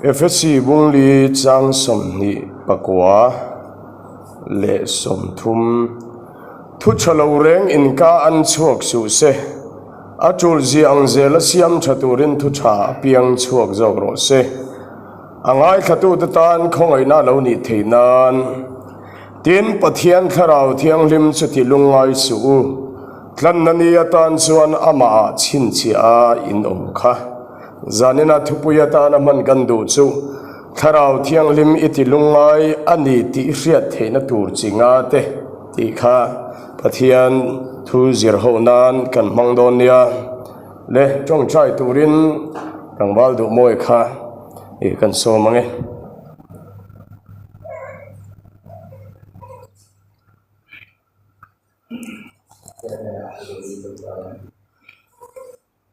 Efesi bungli chang 29 leh 30 Thu tha lo reng inka an chhuak suh se, a tul zia ang zela siam tha turin thu tha a piang chhuak zawk rawh se. A ngaithlatute tan khawngaihna a lo nih theih nan. Tin, Pathian Thlarau Thianghlim chu ti lungngai suh u, tlanna ni atan chuan amahah chhinchhiah a in awm kha. Zanina thupui atana hman kan duh chu Thlarau Thianghlim i ti lungngai a ni tih hriat theihna tur chi nga te tih kha Pathian thu zir ho nan kan hmang dawn nia. Le tawngtai turin tlangval duh mawi kha ih kan sawm ang e.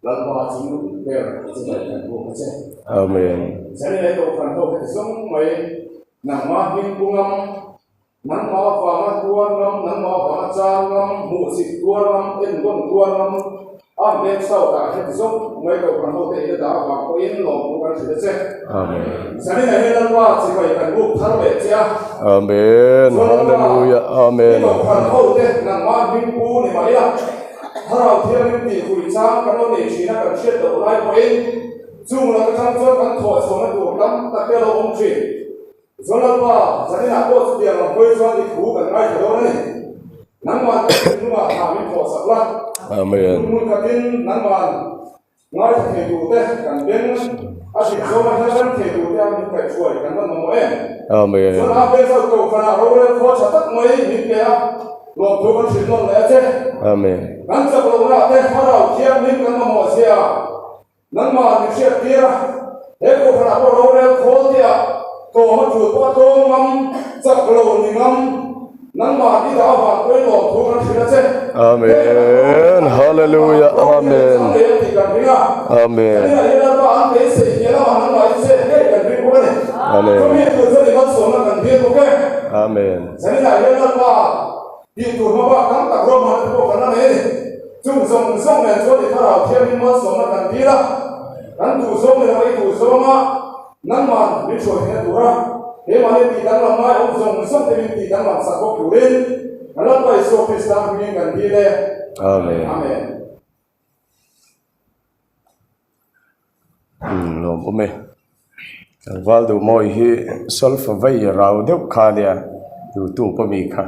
Lalpa chu ber chu ngaih kan buk a che. Amen. Zani leh Kohhran ho heti zawng mai nangmah hming pu ngam, nangmah vanga tuar ngam, nangmah vanga char ngam, hmuhsit tuar ngam, endawn tuar ngam, a hmel chau tah heti zawng mai Kohhran ho te ila dah avang pawhin lawmpu kan hrilh a che. Amen. Zani leh hian Lalpa chibai kan buk thar leh che a. Amen. Chuan Lalpa, Hallelujah. Amen. I Kohhran ho te nangmah hming pu ni mai ila. Thlarau Thianghlim tih hui chang kan lo nei thin a, kan hriat loh lai pawhin chung laka chang chuan kan thawh chhuahna tur tam tak te a lo awm thin. Chuan Lalpa, zaninah pawh chutiang lam hawi chuan i thu kan ngaithla dawn a ni. Nangmah te thinlungah hna min thawh sak la. Amen. Hmun khatin nangmah ngaithla thei turte kan beng a dik zawng a hian ram thei turte a min kaihhruai kan la mamawh em? Amen. Chuan a beng zawk Kohhranah rorel khua tha tak mai min pe a, lawmthu kan hrilh nawn leh a che. Amen. Kan chak lohna te Thlarau Thianghlim kan mamawh zia nangmah min hriat tir a, he Kohhranah pawh rorel khawl te ah tlawm a tul pawh a tlawm ngam, chak lo ni ngam, Nangmah i dah avang pawhin lawmthu kan hrilh a che. Amen. Hallelujah. Amen. Amen. Amen. Amen. Nangman min hruai theihna tura keimahni tih danglam ngai awm zawng zawng te min tih danglam sak bawk turin kan Lalpa Isua Krista hmingin kan dil e. Amen. Amen. Umm lawm awm e. Tlangval duh mawi hi solfa vei rau deuh kha nia YouTube a mi kha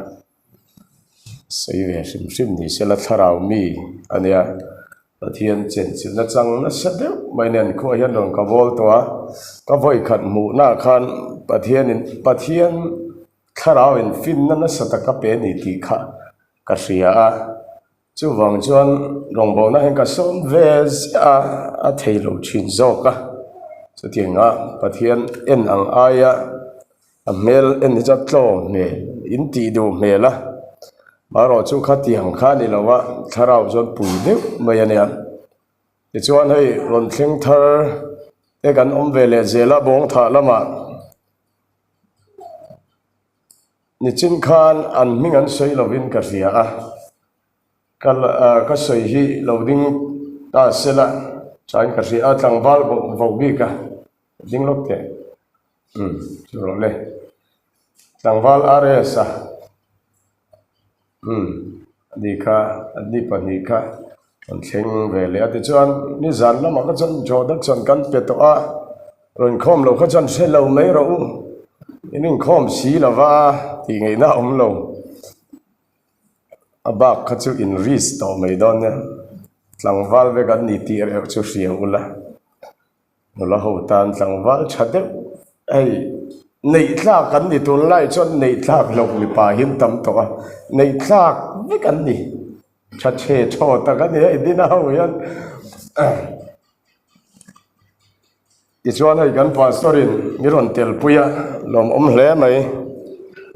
sawi ve hrim hrim ni sela thlarau mi a nia. Pathian chenchilhna chang nasa deuh mai nen khuah hian rawn ka bawl tawh a, ka vawi khat hmuhnaah khan Pathianin Pathian thlarau in finna nasa taka pe a ni tih kha ka hria a, chuvang chuan rawngbawlna hian ka sawm ve ziah a, a thei lo thin zawk a, chutianga Pathian en ang aia A hmel en hi chuan tlawm hmel, in tih duh hmel a, marawh chu khatiang kha a ni lo a, thlarau chuan pui deuh mai a nia. Tichuan hei rawn thleng thar te kan awm ve leh zel a bawng thah lamah nichin khan an hming an sawi lovin ka hria a, ka ka sawi hi lo ding ta sela tain ka hria a, tlangval voh bik a. Ding lawk teh. Umm chu rawh le. Tlangval RS a. Umm ani kha ani pahnih kha rawn thleng ve leh a tichuan nizan lamah kha chuan Jordan chuan kan pe tawh a, rawn khawm loh kha chuan hre lo mai rawh u. In inkhawm si lova tih ngaihna a awm lo. A bak kha chu in risk tawh mai dawn nia. Tlangval vek an ni tih reuh chu hria ula. Nula ho tan tlangval tha deuh hei neih tlak an ni tunlai chuan neih tlak loh mipa hi an tam tawh a neih tlak vek an ni tha chhe thaw tak a ni hei dina ho hian tichuan hei kan pastor in mi rawn tel pui a lawmawm hle mai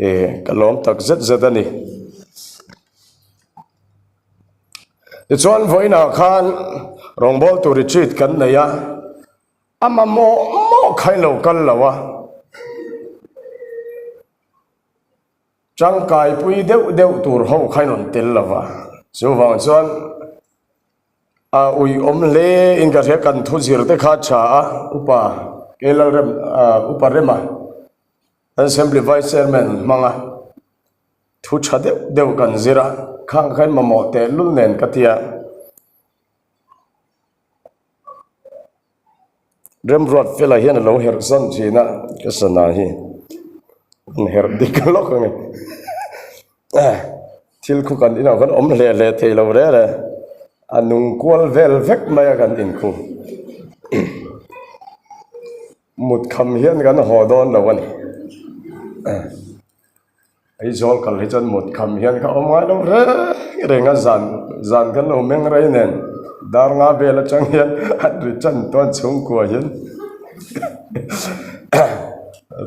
eh ka lawm tak zet zet a ni. Tichuan vawiinah khan rawngbawltu retreat kan nei a, a mamawh mawh kha i lo kal lo a, tangkaipui deuh deuh tur ho kha i rawn tel lo va, chuvang chuan a uiawm hle in ka hria kan thu zir te kha a tha a, upa. Kei Lalrem Upa Rema Assembly Vice Chairman hmanga thu tha deuh deuh kan zir a, khang kha in mamawh tehlul nen ka ti a. Remruat fela hian a lo herh zan thin a, ka sana hi an herh dik lawk ang e. Thil khu kan inah khan awm hle hle thei lo rel e, a nung kual vel vek mai a kan inkhu. Mut kham hian kan haw dawn lo a ni. Aizawl kal hi chuan mut kham hian ka awm ngai lo reng reng a, zan zan kan lo meng rei nen dar nga vel atang hian an ri tan tawn chhungkua hian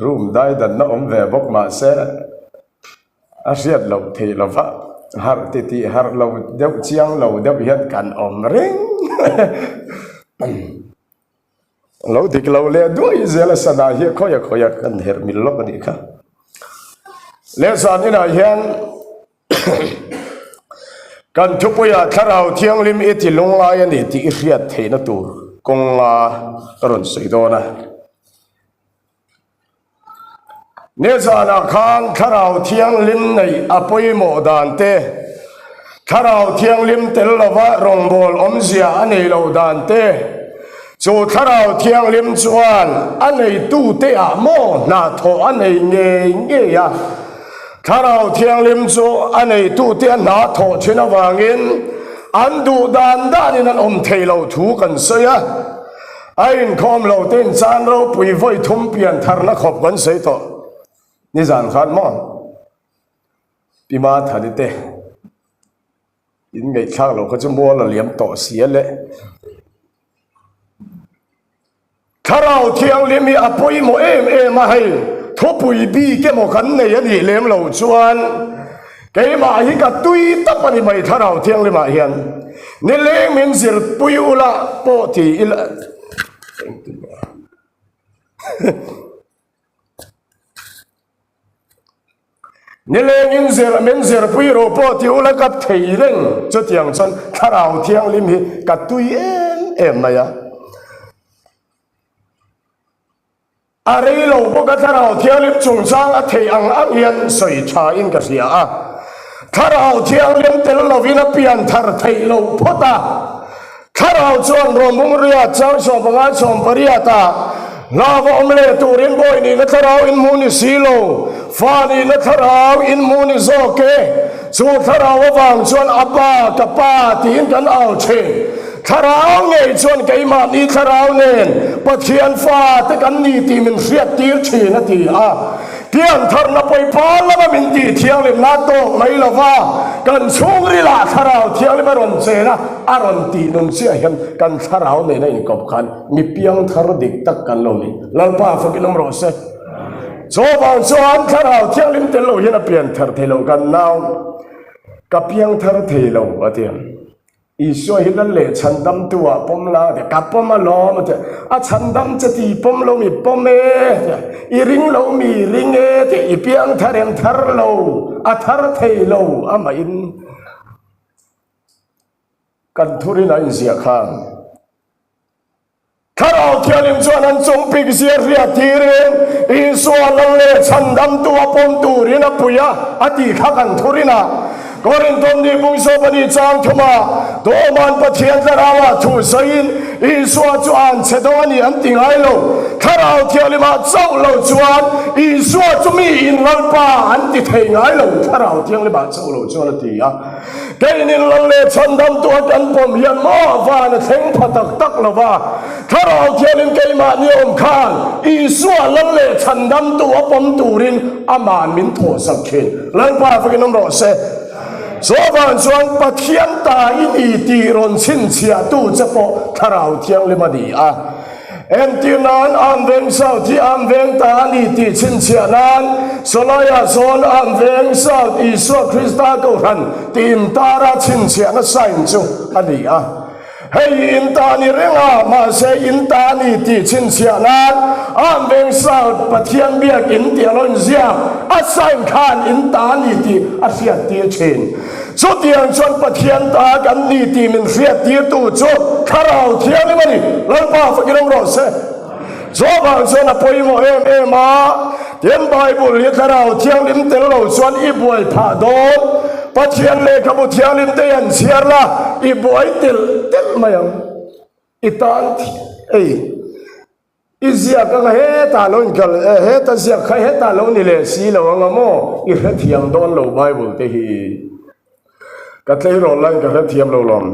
room dai danna awm ve bawk mahse a hriat loh theih lo va, harh ti tih harh lo deuh chiang lo deuh hian kan awm reng. Lo dik lo leh duai zel a sana hi khawi a khawi a kan herh mil lawk a nih kha. Leh zan inah hian kan thupuiah thlarau thianghlim i ti lunglai a ni tih i hriat theihna tur kawnga ka rawn sawi dawn a. Nizanah khan Thlarau Thianghlim neih a pawimawh dan te, Thlarau Thianghlim tel lova rawngbâwl awmzia a nei lo dan te, chu Thlarau Thianghlim chuan a neitute ah maw hna thawh a nei ngei ngei a, Thlarau Thianghlim chu a neitute a hna thawh thin avangin an duh dan danin an awm thei lo thu kan sawi a. A inkhawm lo te in chan ropui vawi thum pian tharna khawp kan sawi tawh nizan khan maw Pi Mathani te in ngaihthlak loh kha chu mual a liam tawh si a le. Thlarau Thianghlim hi a pawimawh em em a hei thupui bik emaw kan nei a nih lem lo chuan Keimah hi ka tui tap a ni mai Thlarau Thianghlimah hian nileng min zirpui ula pawh ti ila nileng in zir min zirpui ro pawh ti ula ka thei reng chutiang chuan Thlarau Thianghlim hi ka tui em em mai a. A rei lo bawk a, Thlarau Thianghlim chungchang a theih ang ang hian sawi tha in ka hria a. Thlarau Thianghlim tel lovin a pian thar theih loh phawt a. Thlarau chuan Rawmung riat chang 15 18 ah Hlava awm leh turin bawi nihna thlarau in hmu ni si lo, fa nihna thlarau in hmu ni zawk e. Chu thlarau avang chuan Abba, ka pa tiin kan au thin. Thlarau ngei chuan keimahni thlarau nen Pathian fate kan ni tih min hriattir thin a ti a. Piantharna pawipar lama min tih thianghlimna tawk mai lova kan chhungrilah thlarau thianghlim a rawn chen a, a rawn tih nun chiah hian kan thlarau nena inkawp khan mi piangthar dik tak kan lo ni. Lalpa fakin awm rawh se. Chuvang chuan thlarau thianghlim tel lo hian a pianthar thei lo kan nau ka piangthar thei lo a ti a. Isua hi lal leh chhandamtu ah pawm la a ti a, ka pawm alawm a ti a, a chhandam che ti pawm lo mi pawm e a ti a, i ring lo mi ring e a ti a, i piang thar em thar lo, a thar thei lo amahin kan thurin a inziah khan. Thlarau Thianghlim chuan an chung pik zia hriat tirin Isua lal leh chhandamtu a pawm turin a pui a, a tih kha kan thurin a. Korinthon ni bung sawp a nih chang thuma Dawman Pathian Thlarauah thu sawiin Isua chu an chhe dawng a ni an ti ngai lo. Thlarau Thianghlimah chauh lo chuan Isua chu mi in Lalpa an ti thei ngai lo, Thlarau Thianghlimah chauh lo chuan a ti a. Keinin lal leh chhandamtu a kan pawm hian maw van a thleng pha tak tak lo va, Thlarau thianin keimahni awm khan Isua lal leh chhandamtu a pawm turin aman min thawhsak thin. Lalpa fakin awm rawh se. Chuvang chuan Pathian ta i ni tih rawn chhinchhiahtu che pawh Thlarau Thianghlim a ni a. Entir nan am veng South hi am veng ta a ni tih chhinchhiah nan Sawlaiah sawn am veng South Isua Krista Kohhran tih intara chhinchhiahna sign chu a ni a. Hei hi in ta ni reng a, mahse in ta a ni tih chhinchhiah nan am veng South Pathian biak in tih a lo inziak a sign khan in ta a ni tih a hriattir thin. Chutiang chuan Pathian ta kan ni tih min hriattirtu chu Thlarau Thianghlim a ni. Lalpa fakin awm rawh se. Chuvang chuan a pawimawh em em a, tin Bible hi Thlarau Thianghlim tel lo chuan i buai phah dawn. Pathian lehkhabu thianghlim te hian chhiar la, i buai telh telh mai ang. I tan ei i ziak anga hetah lo inkal heta ziak kha hetah lo ni leh si lo anga maw i hrethiam dawn lo Bible te hi. Ka tleirawl laiin ka hrethiam lo lawm.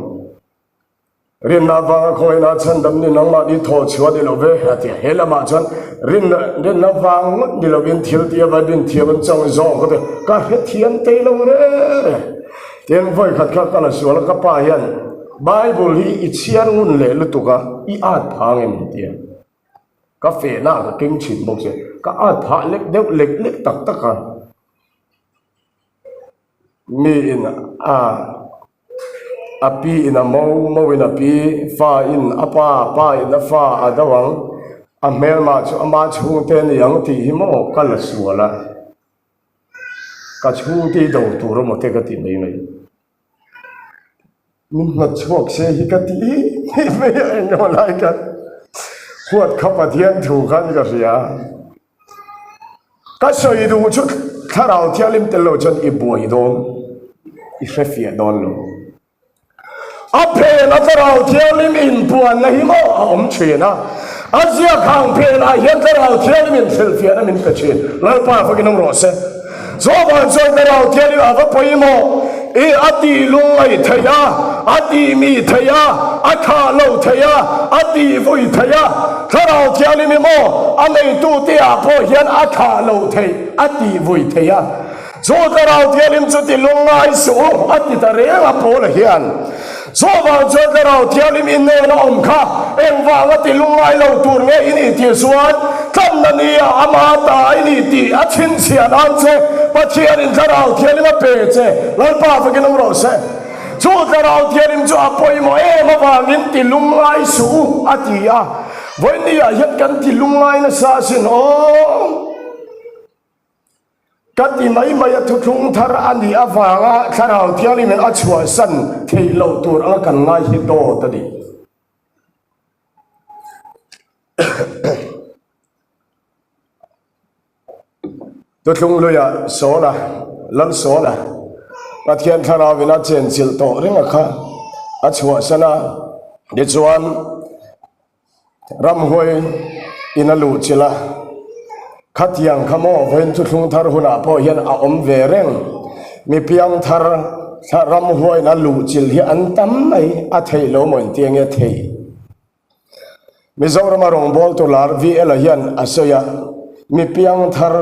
Rinna avanga khawngaihna chhandam ni nangmah ni thaw chhuah ni lo ve a ti a. He lamah chuan rinna rinna vang ngawt ni lovin thil tih ava rinthiam an chang zawk a ti. Ka hrethiam tei lo re re. Tin, vawikhat kha ka la sual a, ka pa hian Bible hi i chhiar ngun leh lutuk a, i at phah ang em ti a. Ka fehna ah ka keng thin bawk che. Ka at phah lek deuh lek lek tak tak a. Mi in a a pi in a mo, mo in a pi, fa in a pa, pa in a fa a do ang, a hmelmah chu ama chhungte a ni ang tih hi maw ka la sual a. Ka chhungte i do tur emaw te ka ti mai mai. Min hnawt chhuak se hi ka ti mai mai a eng emaw lai khan huat kha Pathian thu khan ka hria. Ka sawi duh chu thlarau thianghlim tel lo chuan i buai dawn, i hrefiah dawn lo. A phen a Thlarau Thianghlim inpuanna hi maw a awm thin a, a ziak hang phenah hian Thlarau Thianghlim in hrilhfiahna min pe thin. Lalpa fakin awm rawh se. Chuvang chuan Thlarau Thianghlim a va pawimawh i a tih lungngaih theih a, a tih mi theih a, a thah lo theih a, a tih vui theih a. Thlarau Thianghlim hi maw a neitute ah pawh hian a thah lo theih, a tih vui theih a. Chu Thlarau Thianghlim chu ti lungngai suh u, a ti ta reng a Paula hian. Chuvang chuan Thlarau Thianghlim i hnena awm kha engvanga ti lungngai lo tur nge i nih tih chuan tlanna nia ama ta i nih tih a chhinchhiah nan che Pathianin Thlarau Thianghlim a pe che, Lalpa fakin awm rawh se. Chu Thlarau Thianghlim chu a pawimawh em avangin ti lungngai suh u, a ti a. Vawinia hian kan ti lungngai nasa asin aw. Ka ti mai mai a thuthlung thar a nih avanga Thlarau Thianghlimin a chhuahsan theih loh tur anga kan ngai hi dawt a ni. Thuthlung luia Sawla, Lal Sawla, Pathian Thlarauin a chenchilh tawh ringa kha a chhuahsan a, tichuan, Ramhuai in a luh chilh a, khatiang kha maw vawiin thuthlung thar hunah pawh hian a awm ve reng. Mi piang thar thla ramhuai in a luh chilh hi an tam mai, a theih lo maw inti enge theih? Mizorama rawngbawltu lar VL-a hian a sawi a, mi piang thar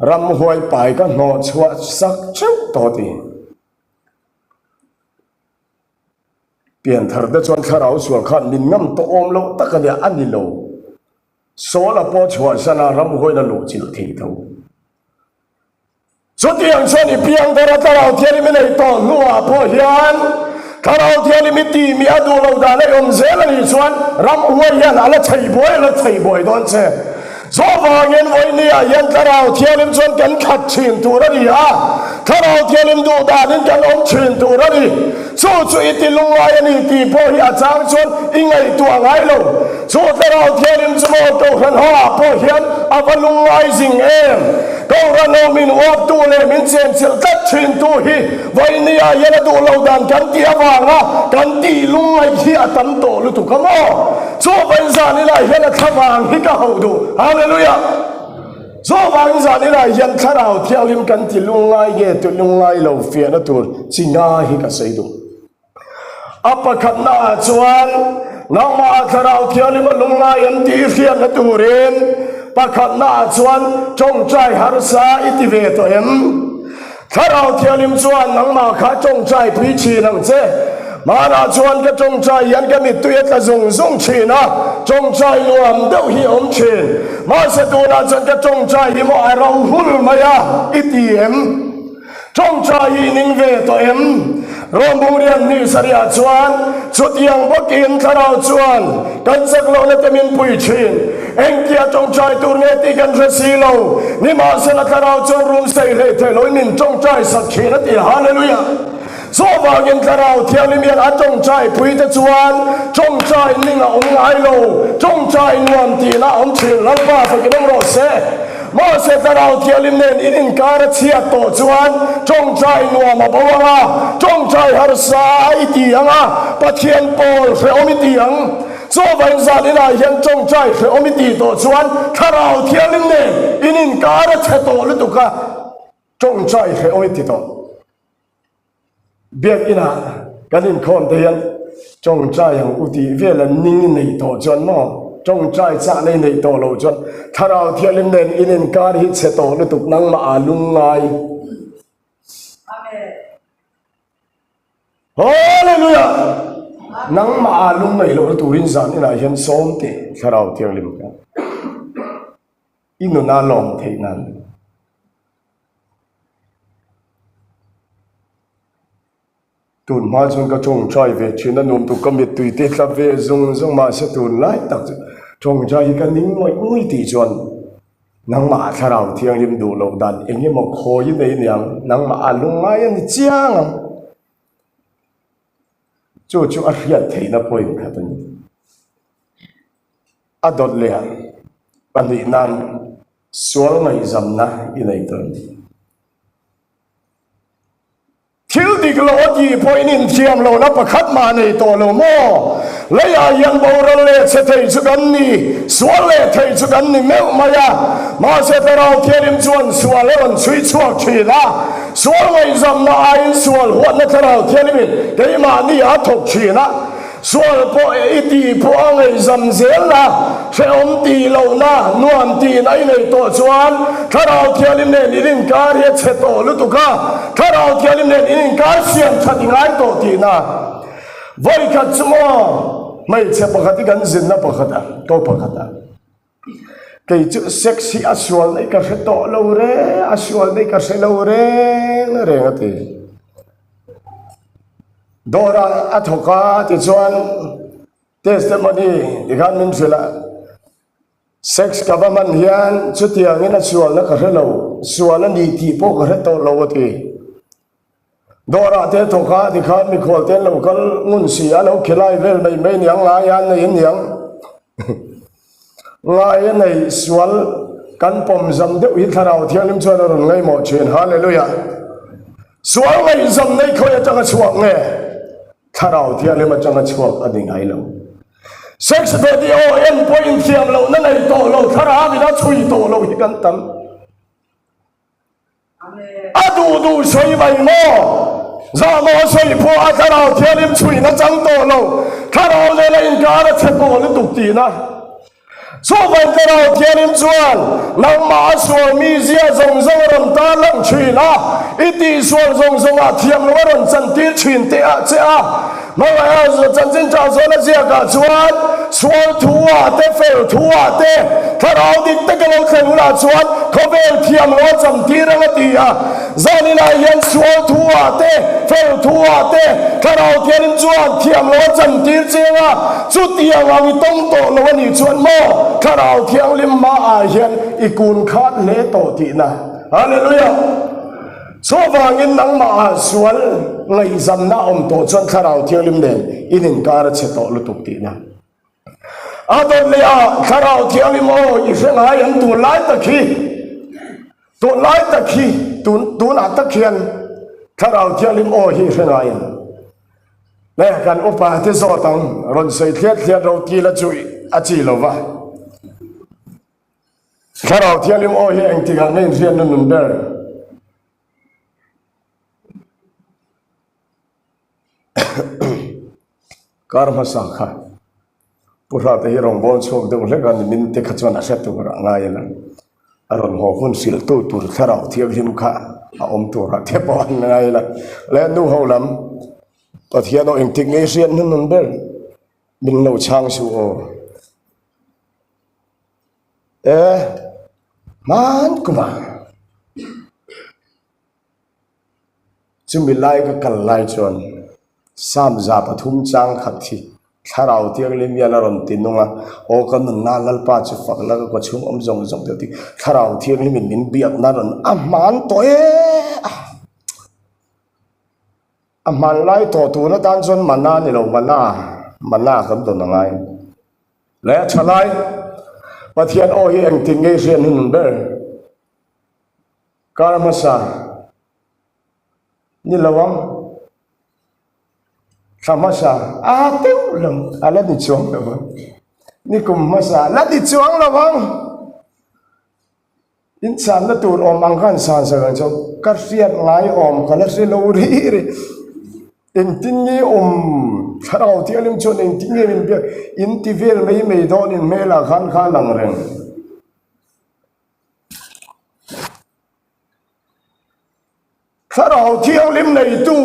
ramhuai pai ka hnawh chhuah sak theuh tawh ti. Pianthar te chuan thlarau sual khan min ngam tawh awm loh tak a nia, a ni lo. Sawl a pawh chhuahsan a, ramhuain a luh chilh thei tho. Chutiang chuan i piangthar a Thlarau Thianghlim i neih tawh hnuah pawh hian Thlarau Thianghlim i tih mi a duh loh dan a i awm zel a nih chuan ramhuai hian a la chei buai a la chei buai dawn che. Chuvangin vawinia hian Thlarau Thianghlim chuan kan khat thin tur a ni a, Thlarau Thianghlim duh danin kan awm thin tur a ni. Chu chu i ti lungngai a ni tih pawh hi a chang chuan i ngaihtuah ngai lo. Chu Thlarau Thianghlim chu maw Kohhran ho ah pawh hian a va lungngai zing em? Kohhran ho min uaptu leh min chenchilh tlat thintu hi vawinia hian a duh lo dan kan tih avanga kan tih lungngaih hi a tam tawh lutuk a maw? Chuvangin zan inah hian a thlavang hi ka hauh duh. Hallelujah! Chuvangin zan inah hian Thlarau Thianghlim kan ti lungngai nge ti lungngai lo fiahna tur chi nga hi ka sawi duh. A pakhatna ah chuan nangmah ah Thlarau Thianghlim a lungngai an tih hriatna turin pakhatna ah chuan tawngtai harsa i ti ve tawh em? Thlarau Thianghlim chuan nangmah kha tawngtai pui thin ang che. Hmanah chuan ka tawngtai hian ka mittui a tla zung zung thin a, tawngtai nuam deuh hi a awm thin. Mahse tunah chuan ka tawngtai hi maw a ro hul mai a, i ti em? Tawngtai hi i ning ve tawh em? Rawmbung rian hnih sarihah chuan chutiang bawkin Thlarau chuan kan chak lohna te min pui thin. Engtia tawngtai tur nge tih kan hre si lo. Nimahsela Thlarau chuan rum sei hlei thei loin min tawngtai sak thin a ti. Hallelujah! Chuvangin Thlarau Thianghlim hian a tawngtai puite chuan tawngtai ning a awm ngai lo, tawngtai nuam tihna a awm thin. Lalpa fakin awm rawh se. Mahse Thlarau Thianghlim nen in inkar a chhiat tawh chuan tawngtai nuam a bo ang a, tawngtai harsa i ti ang a, Pathian pawl hrehawm i ti ang. Chuvangin zan inah hian tawngtai hrehawm i tih tawh chuan Thlarau Thianghlim nen in inkar a chhe tawh lutuk a, tawngtai hrehawm i ti tawh. Biakinah kan inkhawm te hian tawngtai ang u tih vel an ning i neih tawh chuan maw tawngtai chahna i neih tawh loh chuan Thlarau Thianghlim nen in inkar hi chhe tawh lutuk nangmah aa lungngai. Hallelujah! Nangmah aa lungngaih lohna turin zan inah hian sawm teh Thlarau Thianghlim kha i nuna lawm theih nan. Tun hma chuan ka tawngtai ve thin a nuam tuk ka mittui te tla ve zung zung mahse tun lai tak chu tawngtai hi ka ning ngawih ngawih tih chuan nangmah ah thlarau thianghlim duh loh dan eng emaw khawi nei aniang nangmah ah lungngai a ni chiang ang chu chu a hriat theihna point khat a ni. A dawt leh a pahnih nan sual ngaihzamna i nei tawh em? Thil dik lo a tih pawhin inthiam lohna pakhat mah nei tawh lo maw? Leiah hian boral leh chhe thei chu kan ni, sual leh thei chu kan ni meuh mai a. Mahse Thlarau Thianghlim chuan sual a rawn chhui chhuak thin a, sual ngaihzamna aiin sual huatna Thlarau Thianghlimin keimahni a thawk thin a. Sual pawh i tih pawh a ngaihzam zel a, hrehawm tih lohna, nuam tihna i nei tawh chuan Thlarau Thianghlim nen in inkar hi a chhe tawh lutuk a, Thlarau Thianghlim nen in inkar siam that i ngai tawh tihna. Vawikhat chu maw hmeichhe pakhat hi kan zinna pakhat a, ko pakhat a. Kei chu sex hi a sual nei ka hre tawh lo reng, a sual nei ka hre lo reng reng a ti. Dawrah a thawk a tichuan testimony tikhan min hrilh a, sex ka va hman hian chutiangin a sualna ka hre lo, sual a ni tih pawh ka hre tawh lo a ti. Dawrah te thawk a tikhan mikhual te an lo kal ngun si a, lo khilai vel mai mai niang ngai a nei aniang. Ngai a nei sual kan pawm zam deuh hi Thlarau Thianghlim chuan a rawn ngaihmawh thin. Hallelujah! Sual ngaihzam nei khawi atanga chhuak nge? Thlarau Thianghlim atanga chhuak a ni ngai lo. Sex video en pawh inthiam lohna nei tawh lo, Thlarau in a chhui tawh lo hi kan tam. A duh duh sawi mai maw? Zahmawh a sawi pawh a Thlarau Thianghlim chhuihna chang tawh lo, Thlarau nena inkar a chhe tawh lutuk tihna. Chuvang Thlarau Thianghlim chuan nangmah a sual mizia zawng zawng a rawn tarlang thin a, i tihsual zawng zawngah thiam lo a rawn chantir thin teh ah che a. Hmangaiha chanchin tha zawn a ziakah chuan sual thu ah te, fel thu ah te, thlarau dik taka lo thlen hunah chuan khawvel thiam lo a cham tir ang a ti a. Zaninah hian sual thu ah te, fel thu ah te, thlarau thianin chuan thiam lo a cham tir chiang a, chutiang ang i tawng tawh lo a nih chuan maw thlarau thianghlim hmaah hian i kun khat hle tawh tihna. Hallelujah! Chuvangin nangmahah sual ngaihzamna a awm tawh chuan Thlarau Thianghlim nen in inkar a chhe tawh lutuk tihna. A dawt leh a, Thlarau Thianghlim aw i hre ngai ang tunlai tak hi, tunlai tak hi, tun tunah tak hian Thlarau Thianghlim aw hi i hre ngai ang. Le kan upa te zawt ang, rawn sawi thliat thliat ro tila chu a chi lo va. Thlarau Thianghlim aw hi engtikah nge inhriatna nun ber? Kar hmasa kha Pu Hrate hi rawngbâwl chhuak deuh hlek a ni min te kha chuan a hre tur a ngai a lang. A rawn haw hun hrilhtu tur Thlarau Thianghlim kha a awm turah te pawh an ngai a lang. Le nu ho lam Pathian aw engtik nge i hriatna nun ber? Min lo chhang suh aw. E, hman kuma chumi lai ka kal lai chuan Sam 300 chang khat hi Thlarau Thianghlim hian a rawn ti nung a, aw ka nunna Lalpa chu fak la ka kawchhung awm zawng zawng deuh tih Thlarau Thianghlimin min biakna rawn a hman tawh e a. A hmanlai tawh tun atan chuan mana ni lo, mana, mana kan dawn a ngai. Leh thalai, Pathian aw hi engtin nge i hriat hnun ber? Kar hmasa ni lo ang, thla hmasa a deuh lo, a la ni chuang lo ang, ni kum hmasa a la ni chuang lo ang. In channa tur awm ang khan san sak ang chu ka hriat ngai awm ka la hre lo ri ri. Engtin nge awm thlarau thianghlim chuan engtin nge min biak in ti vel mai mai dawn in hmelah khan kha a lang reng. Thlarau Thianghlim neitu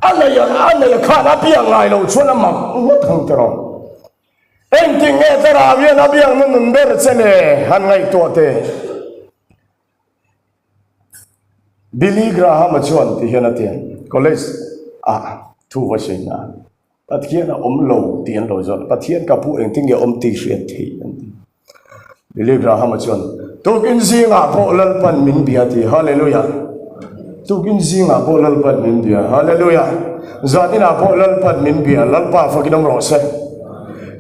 a nei a nei khan a biak ngai lo chuan a mak ngawt ang tiraw. Engtin nge Thlarau hian a biak na nun ber che le han ngaihtuah teh. Billy Graham-a chuan ti hian a ti a, College ah thu va sawi na. Pathian a awm lo tih an lo zawt. Pathian ka pu engtin nge awm tih hriat theih an ti. Billy Graham-a chuan, Tukin zingah pawh Lalpan min bia ti. Hallelujah! Tukin zingah pawh Lalpan min bia. Hallelujah! Zaninah pawh Lalpan min bia. Lalpa fakin awm rawh se.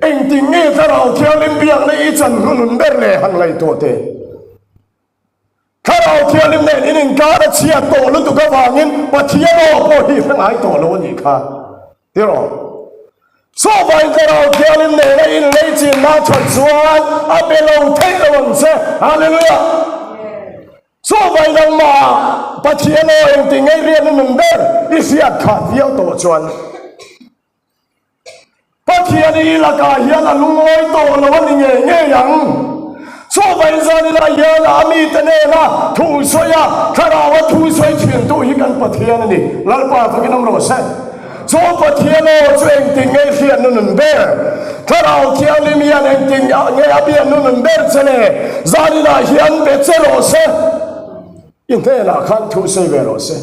Engtin nge Thlarau Thianghlim biakna i chan hnunun ber le han ngaihtuah teh. Thlarau Thianghlim nen in inkar a chhiat tawh lutuk avangin Pathian aw pawh hi hre ngai tawh lo a nih kha. Tiraw? Chuvangin Thlarau Thianghlim nena inlei chinna that chuan a be lo theih lo ang che. Hallelujah! Chuvangin nangmah Pathian aw engti ngei riat na nun ber i hriat khat viau tawh chuan Pathian i lakah hian a lungawi tawh lo a ni ngei ngei ang. Chuvangin zaninah hian a mite nena thu sawi a, Thlaraua thu sawi thintu hi kan Pathian a ni. Lalpa fakin awm rawh se. Chu Pathian aw chu engtin nge hriat nunun ber? Thlarau Thianghlim hian engtin nge a biak nunun ber che le? Zaninah hian be che rawh se. I hnenah khan thu sawi ve rawh se.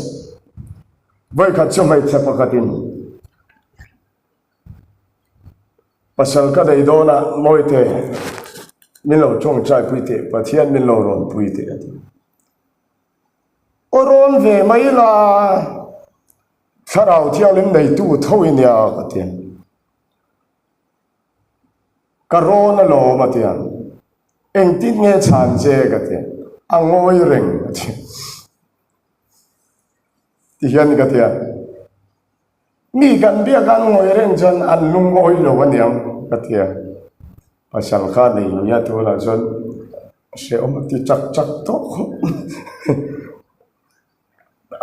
Vawikhat chu hmeichhe pakhatin pasal ka nei dawn a, Mawite, min lo tawngtai pui teh, Pathian min lo rawn pui teh a ti. Aw rawn ve mai la, Thlarau Thianghlim neitu tho i nia ka ti a. Ka rawn alawm a ti a, engtin nge chhan che ka ti a, a ngawi reng a ti. Ti hian ka ti a, mi kan biak an ngawi reng chuan an lungawi lo a niang ka ti a, pasal kha nei nia tunah chuan hrehawm a ti chak chak tawh khawp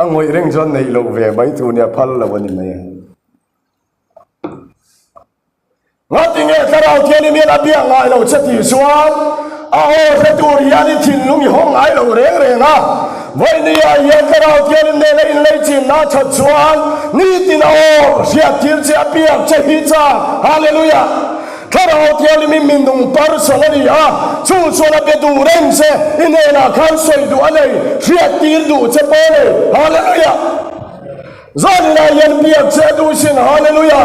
a ngawih reng chuan neih loh ve mai tur nia phal lo a ni mai a. Ngatinge Thlarau Thianghlim hian a biak ngai lo che tih chuan a aw hre tur hian i thinlung i hawng ngai lo reng reng a. Vawinia hian Thlarau Thianghlim nena inleichinna a that chuan nitin a aw hriat thil che a biak che hi chang. Hallelujah! Thlarau Thianghlim hi minung person a ni a, chu chuan a be duh reng che, i hnenah khan sawi duh a nei, hriat tir duh che pawh a nei. Hallelujah! Zaninah hian biak che a duh sin, Hallelujah!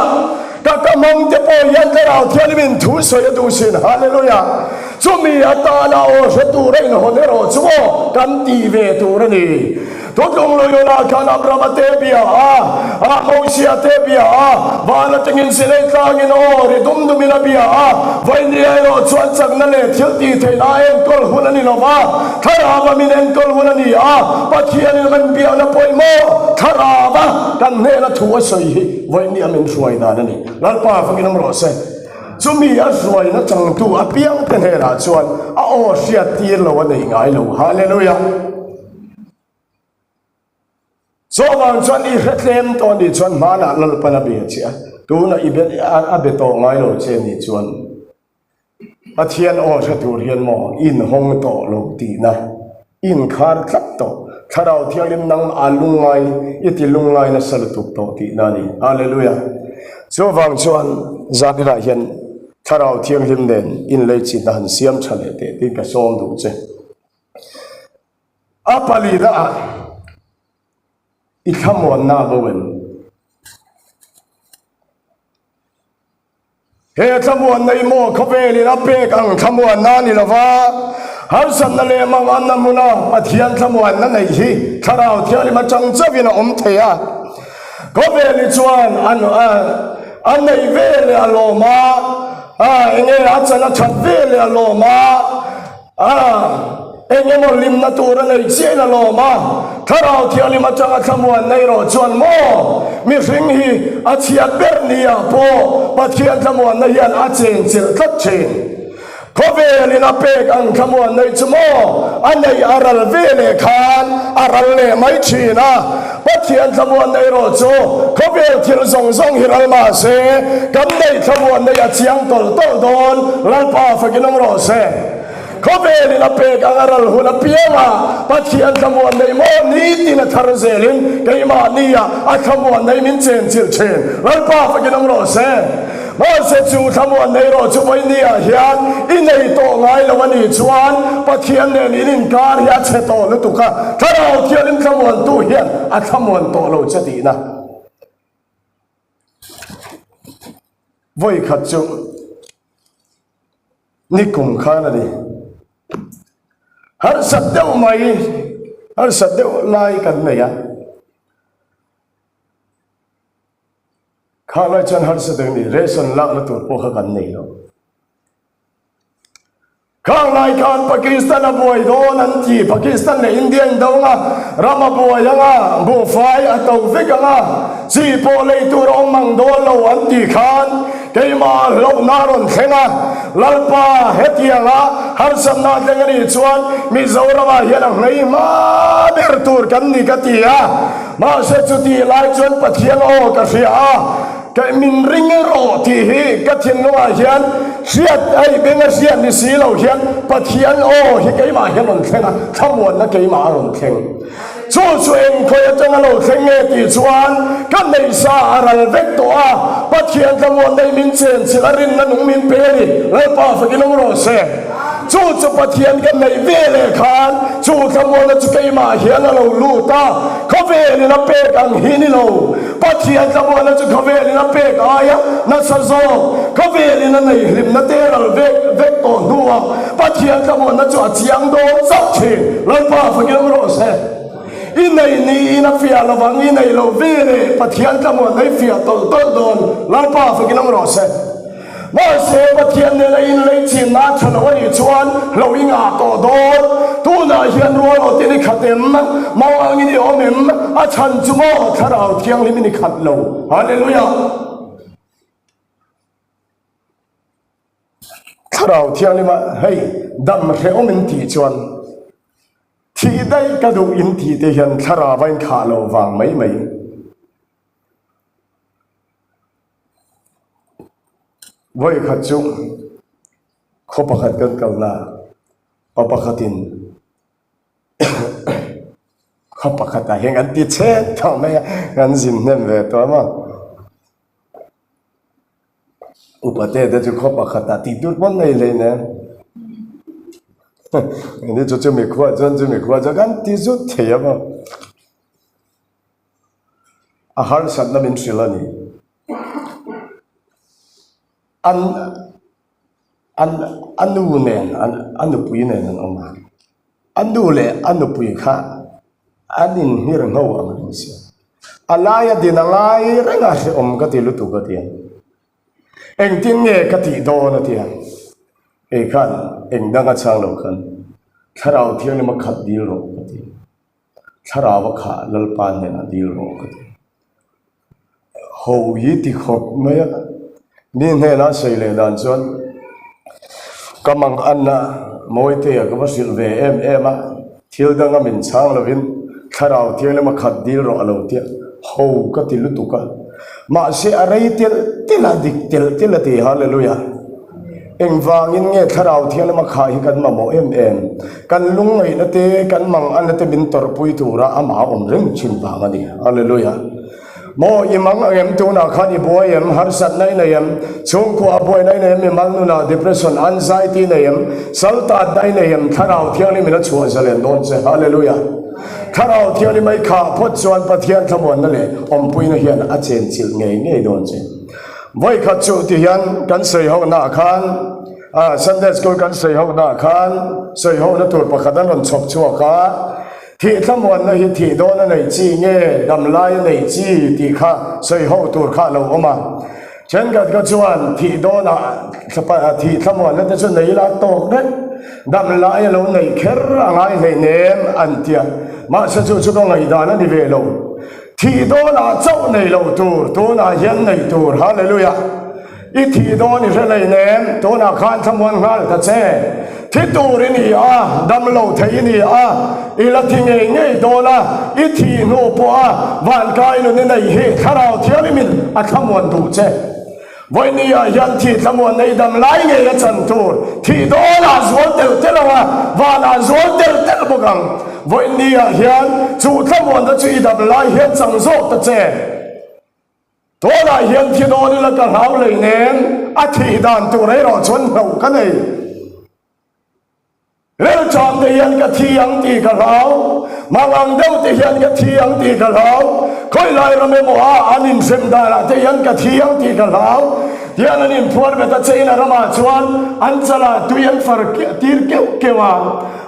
Ka ka hmang te pawh hian Thlarau Thianghlimin thu sawi a duh sin, Hallelujah! Chumi atana aw hre tur a inhawn erawh chu maw kan ti ve tur a ni. Thutlung Luyunah khan Abrahama te bia a, a Mosia te bia a, van atangin Sinai tlangin aw ri dum dumin a bia a, Vainia erawh chuan chakna leh thil tih theihna a enkawl hun a ni lo va, Thlarauva min enkawl hun a ni a, Pathianin min biakna pawimawh Thlarauva kan hnena thu a sawi hi vawinia min hruai dan a ni. Lalpa fakin awm rawh se. Chumi a hruaina changtu apiangte hnenah chuan a aw hriat tir lo a nei ngai lo. Hallelujah! Chuvang chuan i hre tlem tawh nih chuan hmanah Lalpan a bia che a, tunah i a be tawh ngai lo che nih chuan Pathian aw hre tur hian maw inhawng tawh lo tihna, inkhar tlat tawh, Thlarau Thianghlim nang a lungngai, i ti lungngai nasa lutuk tawh tihna a ni. Hallelujah! Chuvang chuan zaninah hian Thlarau Thianghlim nen inleichitna han siam tha leh teh tiin ka sawm duh che. A palina ah i thlamuanna a bo em? He thlamuanna i maw khawvelin a pek ang thlamuanna a ni lo va, harsatna leh manganna hmuna Pathian thlamuanna neih hi Thlarau Thianghlim atang chauhin a awm thei a. Khawvel hi chuan an a nei ve leh a lawm a, a enge a chan a that ve leh a lawm a, a eng emaw hlimna tur a nei chiahin a lawm a. Thlarau Thianghlim atanga thlamuan nei rawh chuan maw mihring hi a chhiat ber nia pawh Pathian thlamuanna hian a chenchilh tlat thin. Khawvelin a pek ang thlamuan nei chu maw a neih a ral ve leh khan a ral leh mai thin a. Pathian thlamuan nei rawh chu khawvel thil zawng zawng hi ral mah se kan neih thlamuan nei a chiang tawlh tawlh dawn Lalpa fakin awm rawh se. Khawvelin a pek ang a ral hun apianga Pathian thlamuan nei maw nitin a thar zelin keimahnia a thlamuan nei min chenchilh thin Lalpa fakin awm rawh se. Mahse chu thlamuan nei rawh chu vawinia hian i nei tawh ngai lo a nih chuan Pathian nen in inkar hi a chhe tawh lutuk a, Thlarau Thianghlim thlamuantu hian a thlamuan tawh lo che tihna. Vawikhat chu nikum khan a ni. Harsat deuh mai, harsat deuh lai kan nei a. Kha lai chuan harsa deuh ni, ration lakna tur pawh kha kan nei lo. Khang lai khan Pakistan a buai dawn an ti, Pakistan leh India in do anga, ram a buai anga, buhfai a to vek anga, chi pawh lei tur a awm ang dawn lo an ti khan keimah hlauhna a rawn thleng a, Lalpa hetianga harsatna a thleng a nih chuan Mizoramah hian a nghei hma ber tur kan ni ka ti a. Mahse chutih lai chuan Pathian aw ka hria a, kei min ring rawh tih hi ka thinlungah hian hriat hei beng a hriat ni si lo hian Pathian aw hi keimah hian rawn thleng a, thlamuanna keimah a rawn thleng. Chu chu engkhawi atanga lo thleng nge tih chuan ka neisa a ral vek tawh a, Pathian thlamuanna hi min chenchilh a, rinna nung min pe a ni, Lalpa fakin awm rawh se. Chu chu Pathian ka neih ve leh khan chu thlamuanna chu keimah hian a lo lut a, khawvelin a pek ang hi ni lo. Pathian thlamuanna chu khawvelin a pek aia nasa zawk, khawvelin a nei hlimna te ral vek vek tawh hnuah Pathian thlamuanna chu a chiang dawn chauh thin. Lalpa fakin rawh se. I nei niin a fiah lovang, i nei lo ve leh Pathian thlamuanna i fiah tawlh tawlh dawn. Lalpa fakin rawh se. Mahse, Pathian nena inlei chinna a tha lo a nih chuan hlo i ngah tawh dawn. Tunah hian rual awtin i khat em? Mau angin i awm em? A chhan chu maw? Thlarau Thianghlimin i khat lo. Hallelujah! Thlarau Thianghlima hei dam hrehawm in tih chuan thih daih ka duh in tih te hian thlarau a inkhah loh vang mai mai. Vawi khat chu khaw pakhat kan kalna pa pakhatin khaw pakhatah hian kan ti chhet tawh mai a, kan zin hnem ve tawh a maw. Upa te te chu khaw pakhatah tih tur pawn nei hlei nen ni chu chumi khuaah chuan chumi khuaah chuan kan ti zut thei a maw. A harsatna min hrilh a ni. An an a nu nen an a nupui nen an awm a. A nu leh a nupui kha an inhmir ngho ang reng sia. A laia din a ngai reng a hrehawm ka ti lutuk a ti a. Engtin nge ka tih dawn a ti a. Kei khan eng danga chhang lo khan Thlarau Thianghlim a khat dil rawh ka ti. Thlarau a khah Lalpa hnenah dil rawh ka ti. Ho hi ti khawp mai a, mi hnenah sawi leh dan chuan ka mang anna Mawitea ka va hrilh ve em em a, thil danga min chhang lovin Thlarau Thianghlim a khat dil rawh a lo tia, ho ka ti lutuk a. Mahse a rei telh telh a, dik telh telh a ti, Hallelujah! Engvangin nge Thlarau Thianghlim a khah hi kan mamawh em em? Kan lungngaihna te, kan manganna te min tawrhpui tura amah a awm reng thin vang a ni. Hallelujah! Maw, i mang ang em? Tunah khan i buai em? Harsatna i nei em? Chhungkua a buaina i nei em? Mimal nunah depression, anxiety i nei em? Saltatna i nei em? Thlarau Thianghlim in a chhuah zalen dawn che. Hallelujah! Thlarau Thianghlim a i khah phawt chuan Pathian thlamuanna leh awmpuina hian a chenchilh ngei ngei dawn che. Vawikhat chu ti hian kan sawi ho naah khan Sunday School kan sawi ho naah khan sawi ho na tur pakhat an rawn chhawp chhuak a. Thih thlamuanna hi thih dawn a nei chi nge dam lai a nei chi tih kha sawi ho tur kha a lo awm a. Thenkhat kha chuan thih dawnah thih thlamuanna te chu nei ila tawk vek, dam lai a lo neih kher a ngai hleinem an ti a. Mahse chu chu ka ngaihdan a ni ve lo. Thih dawnah chauh nei lo tur, tunah hian nei tur. Hallelujah! I thih dawn i hre hleinem, tunah khan thlamuan nghal ta che. Thi tur i ni a, dam lo thei i ni a, i la thi ngei ngei dawn a, i thih hnu pawha vankai nun i neih hi Thlarau Thianghlimin a thlamuan duh che. Vawinia hian thih thlamuan nei dam lai ngei a chan tur, thih dawnah zual telh telh ang a, vanah zual telh telh bawk ang. Vawinia hian chu thlamuanna chu i dam lai hian chang zawk ta che. Tunah hian thi dawn ila ka hlau lei nen a thih dan tur erawh chuan hlauh ka nei. Rilṭam te hian ka thi ang tih ka hlau, mangang deuh te hian ka thi ang tih ka hlau, khawilai ram emaw a an inhrem danah te hian ka thi ang tih ka hlau. Tihian an inphuar bet a chein a ramah chuan an chalah tui an far tir keuh keuh a.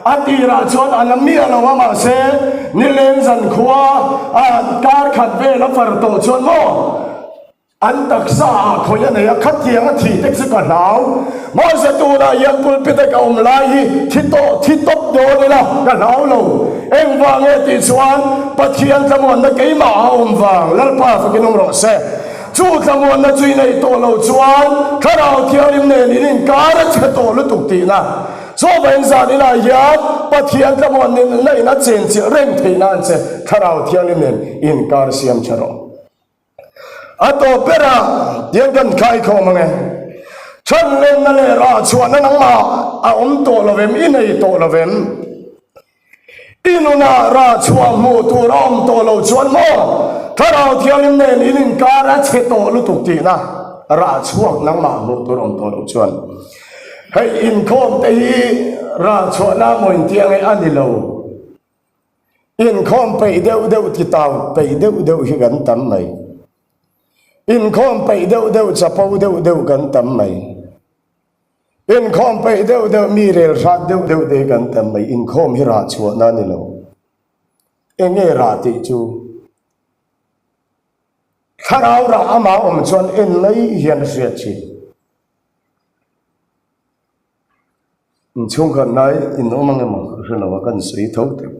A tirah chuan a la miah lo a mahse nileng zan khua a kar khat vel a far tawh chuan maw an taksa ah khawih a nei a, khatiang a thih tek chu ka hlau. Mahse tunah hian pulpit a ka awm lai hi thi tawh thi tawp dawn ila ka hlau lo. Engvang nge tih chuan Pathian thlamuanna keimah a awm vang Lalpa fakin awm rawh se. Chu thlamuanna chu i neih tawh loh chuan Thlarau Thianghlim nen in inkar a chhe tawh lutuk tihna. Chawva inzan inah hian Pathian tlamuan nunna in a chenchilh reng theih nan che Thlarau Thianghlim nen inkar siam tha rawh. A tawp berah tiang kan khaikhawm ang e. Chhanlenna leh rah chhuahna nangmah a awm tawh lo vem, i nei tawh lo vem? I nunah rah chhuah hmuh tur a awm tawh lo chuan maw Thlarau Thianghlim nen in inkar a chhe tawh lutuk tihna rah chhuak nangmah hmuh tur a awm tawh lo chuan hei inkhawm te hi rah chhuahna maw intiang e a ni lo. Inkhawm peih deuh deuh titau peih deuh deuh hi kan tam mai. Inkhawm peih deuh deuh chapo deuh deuh kan tam mai. Inkhawm peih deuh deuh mi rel hrat deuh deuh te hi kan tam mai, inkhawm hi rah chhuahna a ni lo. Eng nge rah tih chu? Thlarau rah amah awm chuan en mai hian a hriat thin. Inchhungkhat hnai in awm ang emaw ka hre lo a, kan sawi tho teuh.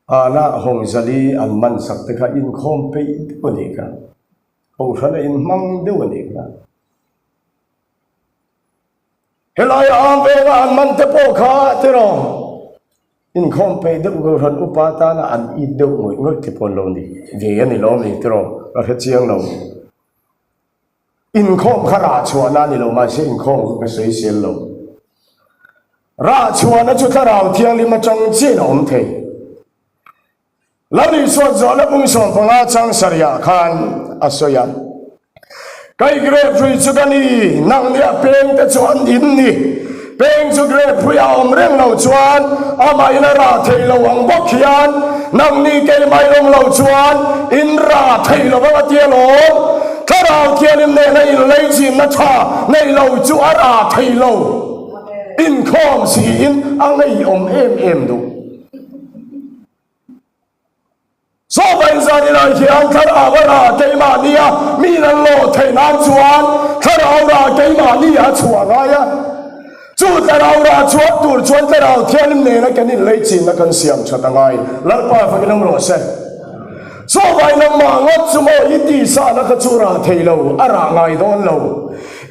Ahna Hawngzali an man sak te kha inkhawm peih deuh a nih kha. Kohhran a inhmang deuh a nih kha. Helaia am venga an man te pawh kha tiraw inkhawm peih deuh kohhran upa tana an it deuh ngawih ngawih te pawh an lo ni ve a ni lo mi tiraw ka hre chiang lo. Inkhawm kha rah chhuahna a ni lo mahse inkhawm kha ka sawi sel lo. Rah chhuahna chu thlarau thianghlim atang chiahin a awm thei. Lal Isua zawhna bung 15 chang sarihah khan a sawi a, Kai grep hrui chu ka ni, nang nia peng te chu an in ni. Peng chu grep hrui a awm reng lo chuan amahin a rah thei lo ang bawk hian nang ni keimah in awm lo chuan in rah thei lo vang a ti alawm. Thlarau Thianghlim nena inleichimna tha nei lo chu a rah thei lo. Inkhawm siin a ngeiawm em em duh. Chawva inzan inah hian thlarau a rah keimahni a, mi in an lawh theih nan chuan thlarau rah keimahni a chhuah ngai a. Chu thlarau rah chhuak tur chuan thlarau thianghlim nena kan inleichinna kan siam that a ngai. Lalpa fakin awm rawh se. Chawva in nangmah ngawt chu maw i tihsahna kha chu rah thei lo, a rah ngai dawn lo.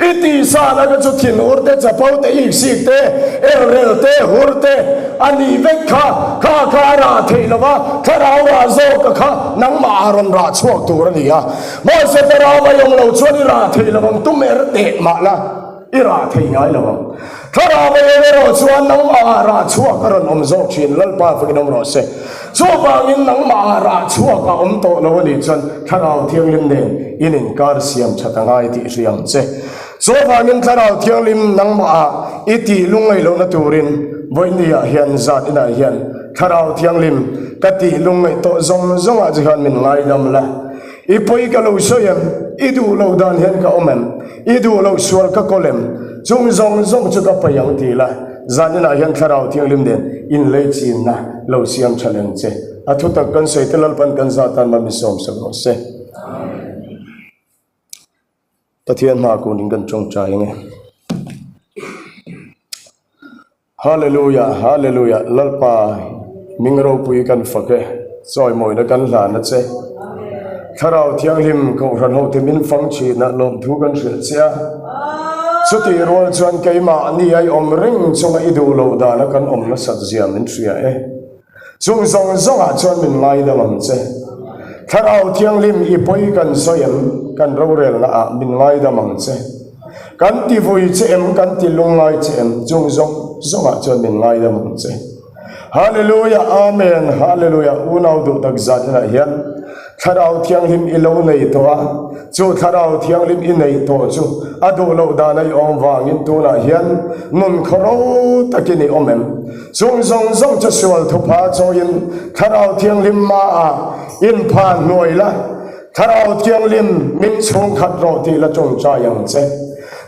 I tihsahna kha chu thinur te, chapo te, iksik te, elrel te, hur te a nih vek kha, kha kha a rah theih lo va, thlarau rah zawk a kha nangmah a rawn rah chhuak tur a ni a. Mahse thlarau a awm lo chuan i rah theih lo ang, tum er teh mah la i rah thei ngai lo ang. Thlarau a awm erawh chuan nangmah ah rah chhuak a rawn awm zawk thin, Lalpa fakin awm rawh se. Chuvangin nangmah ah rah chhuak a awm tawh lo a nih chuan Thlarau Thianghlim nen in inkar siam that a ngai tih hria ang che. Chuvangin Thlarau Thianghlim nangmah ah i tih lungngaih lohna turin vawiini ah hian zat inah hian Thlarau Thianghlim ka tih lungngaih tawh zawng zawng ah che khan min ngaidam la. I pawi ka lo sawi em? I duh loh dan hian ka awm em? I duh loh sual ka kawl em? Chung zawng zawng chu ka paih ang ti la. Zaninah hian Thlarau Thianghlim nen inleichinna lo siam tha leng che. A thutak kan sawi te Lalpan kan zah tan mami sawmsak rawh se. Pathian hma kunin kan tawngtai ang e. Hallelujah, Hallelujah, Lalpa hming ropui kan fak e, chawimawina kan hlan a che. Thlarau Thianghlim Kohhran hote min fang thin a, lawmthu kan hrilh che a. Chutih rual chuan keimahni a i awm reng chunga i duh loh dana kan awm nasat zia min hria e. Chung zawng zawngah chuan min ngaidam ang che. Thlarau Thianghlim i pawi kan sawi em? Kan rorelna ah min ngaidam ang che. Kan ti vui che em? Kan ti lungngai che em? Chung zawng zawngah chuan min ngaidam ang che. Hallelujah Amen Hallelujah Unau duh tak zat inah hian Thlarau Thianghlim i lo nei tawh a, chu Thlarau Thianghlim i neih tawh chu a duh loh dan a i awm vangin tunah hian nun khawro takin i awm em? Chung zawng zawng chu sual thupha chawiin Thlarau Thianghlim hmaah inpha hnuai la, Thlarau Thianghlim min chhungkhat rawh tih la tawngtai ang che.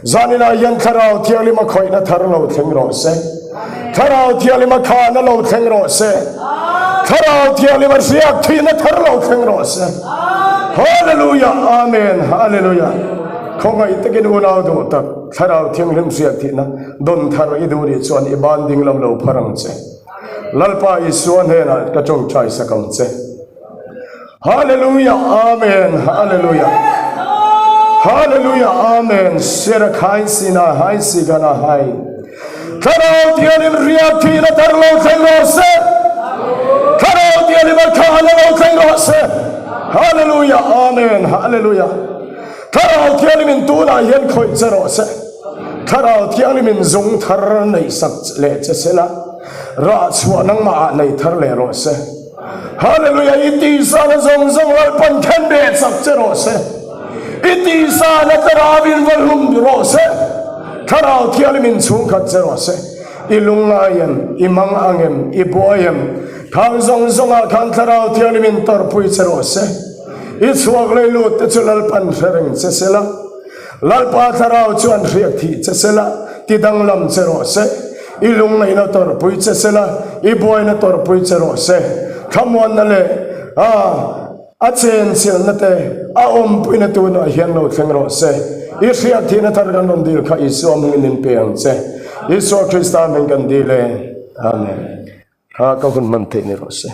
Zaninah hian Thlarau Thianghlim a khawihna thar lo thleng rawh se. Thlarau Thianghlim a khana lo thleng rawh se. Thlarau Thianghlim a hriak thihna thar lo thleng rawh se. Hallelujah! Amen! Hallelujah! Khawngaih takin unau duh tak Thlarau Thianghlim hriak thihna Dawn thar i duh nih chuan i ban ding lam lo phar ang che. Lalpa Isua hnenah ka tawngtai sak ang che. Hallelujah Amen Hallelujah Hallelujah Amen Sera khai sina hai si gana hai Thlarau Thianghlim riak thihna thar lo thleng rawh se. Thlarau Thianghlim a khahna lo thleng rawh se. Hallelujah Amen Hallelujah Thlarau Thianghlim in tunah hian khawih che rawh se. Thlarau Thianghlim in zung thar neih sak leh che se la, rah chhuah nangmah ah nei thar leh rawh se. Hallelujah! I tihsana zawng zawng Lalpan khen beh sak che rawh se. I tihsana Thlarau in va hlum rawh se. Thlarau Thianghlim in chhungkhat che rawh se. I lungngai em? I mang ang em? I buai em? Khang zawng zawng ah khan Thlarau Thianghlim in tawrhpui che rawh se. I chhuak lei lut te chu Lalpan hre reng che se la. Lalpa Thlarau chuan hriak thih che se la, ti danglam che rawh se. I lungngaihna tawrhpui che se la, i buaina tawrhpui che rawh se. Thlamuanna leh a a chenchilhna te a awmpuina tunah hian lo thleng rawh se. I hriak thihna thar kan rawn dil kha Isua hmingin min pe ang che. Isua Krista hming kan dil e. Amen. Kha ka hun hman theih ni rawh se.